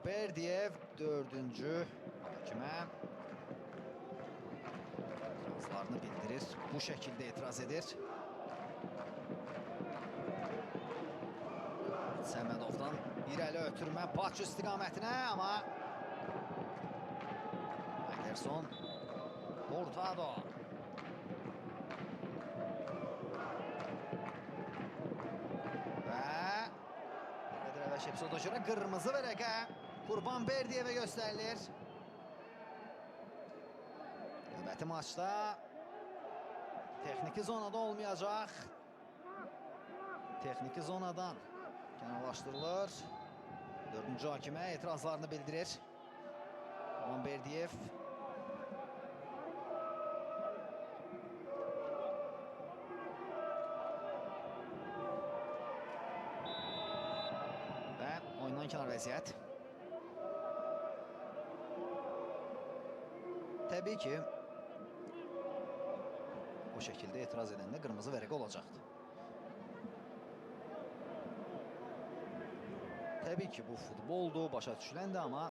Berdiyev dördüncü hakimə etirazlarını bildirir. Bu şəkildə etiraz edir. Səmədovdan irəli ötürmə Paço istiqamətinə, amma Anderson Hurtado. Və epizoda görə qırmızı vərəqə Qurban Berdiyevə göstərilir. Növbəti maçda texniki zonada olmayacaq. Texniki zonadan kənarlaşdırılır. Dördüncü hakimə etirazlarını bildirir. Qurban Berdiyev. Və oyundan kənar vəziyyət. Təbii ki, o şəkildə etiraz edəndə qırmızı vərəqə olacaqdı. Təbii ki, bu futboldur, başa düşüləndir, amma